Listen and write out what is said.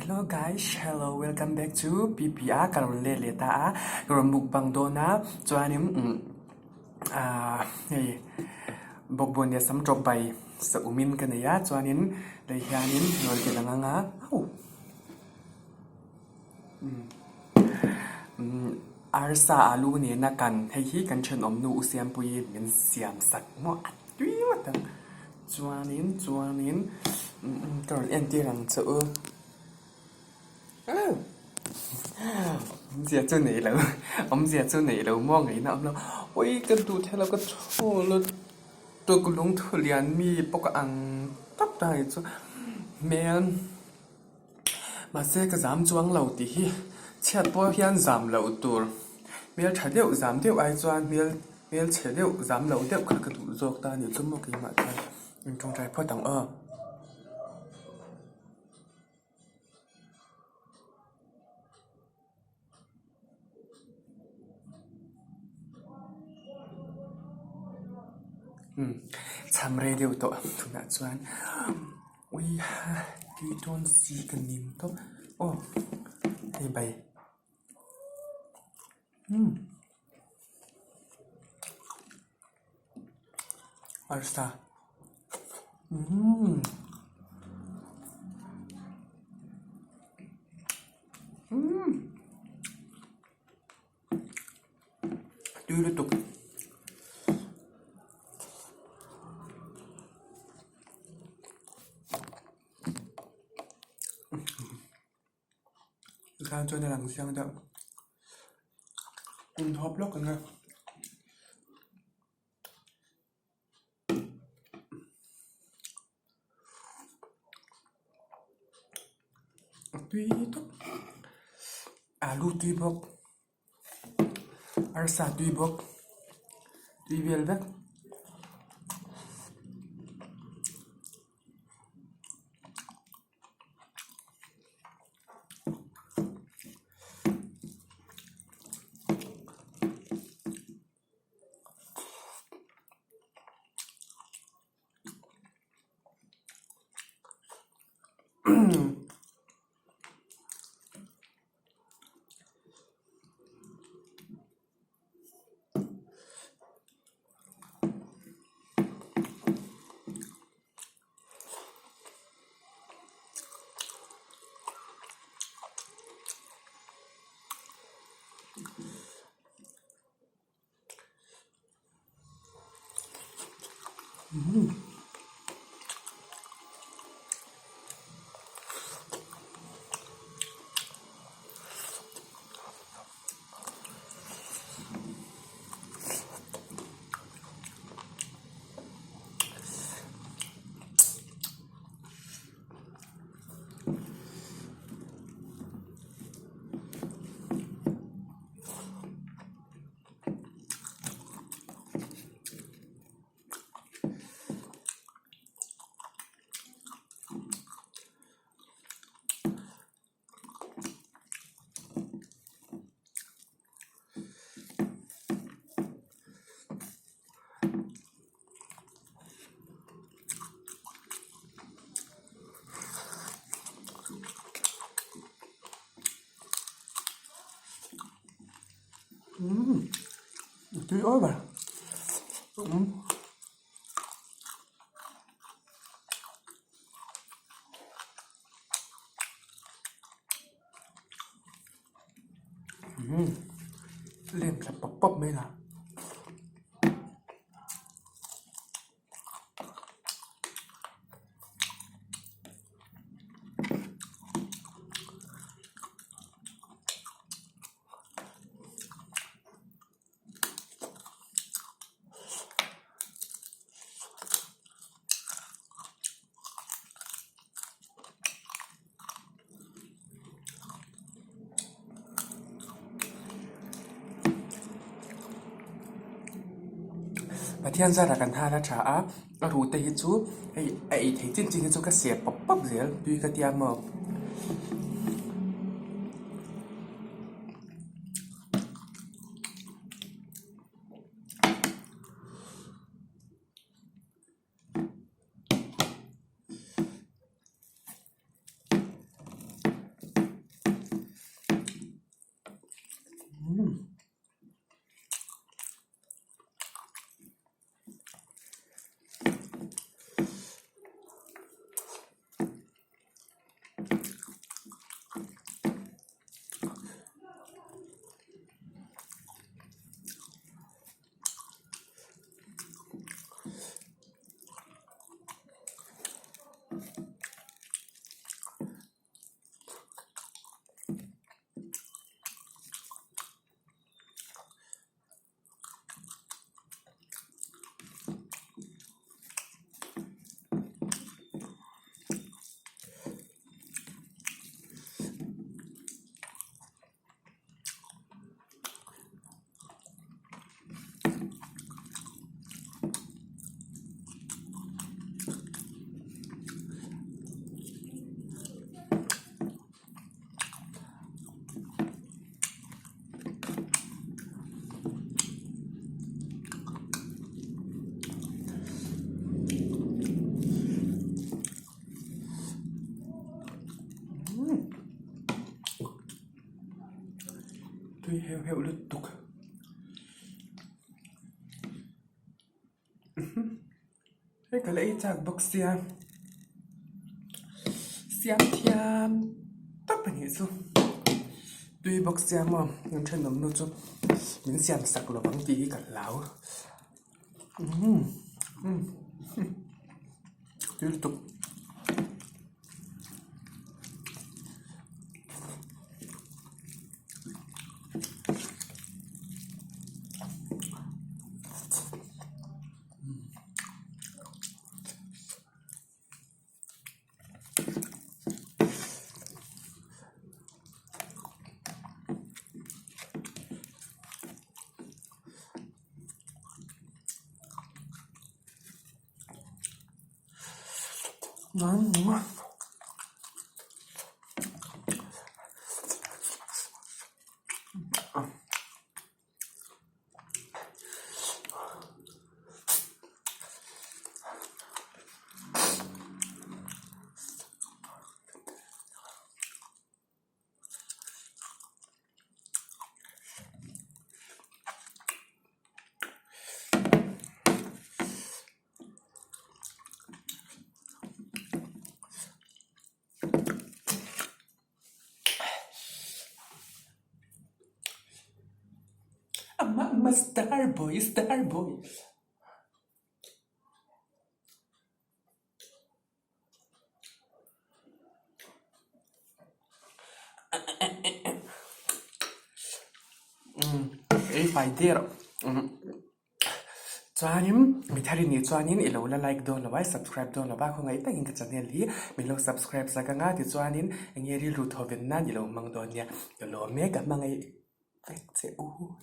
Hello guys, hello, welcome back to PPA ka rawn let leh ta a, ka rawn mukbang dawn a, chuanin umm ahh hei bawkbawn leh sam tawp bai sa umin ka nei a, chuanin lei hianin rawn ti lang ang a, au umm arsa alu nena kan hei hi kan thenawm nu u Siampuii min siam sak maw a tui ngawt ang. Chuanin chuanin ka rawn entir ang che u. Awmzia chu nei lo awmzia chu nei lo maw ngaihna awm lo. Awi ka duh thei lo ka chhawl lutuk lungthu lian mi pawh ka ang tawp ta hi chu hmel mahse ka zam chuang lo tih hi chhiat pawh hian zam loh tur hmel tha deuh zam deuh ai chuan hmel hmel chhe deuh zam loh deuh kha ka duh zawk ta a ni chu maw keimah chuan intawngtai phawt ang aw. Umm cham rei deuh tawh tunah chuan ui ha tui dawn si ka ning tawp aw hei bai umm arsa umm. Tui lutuk. Tikhan chuan a lang chiang deuh. Inhawp lawk ang a. A tui tawp alu tui bawk arsa tui bawk tui vel vek. Umm tui over umm umm lem thla pawp pawp mai la. Pathian zara kan hal a tha a, a ruh te hi chu hei a ei thei chin chin hi chu ka seh pawp pawp zel tui ka tia maw. Tui heuh heuh lutuk. Hei ka la ei chak bawk sia siam thiam tawp a nih chu tui bawk sia maw an thenawm nu chu min siam sak lo ang tih hi ka hlau tui lutuk. Amma star boy star boy. Ei fai der Chuanin mi thar i nih chuanin i lo la like dawn lo a, i subscribe dawn lo a, khawngaih takin ka channel hi min lo subscribe sak ang a, tichuanin enge rilru thaw ven nan i lo hmang dawn nia, ka lawm e ka hmangaih vek che u.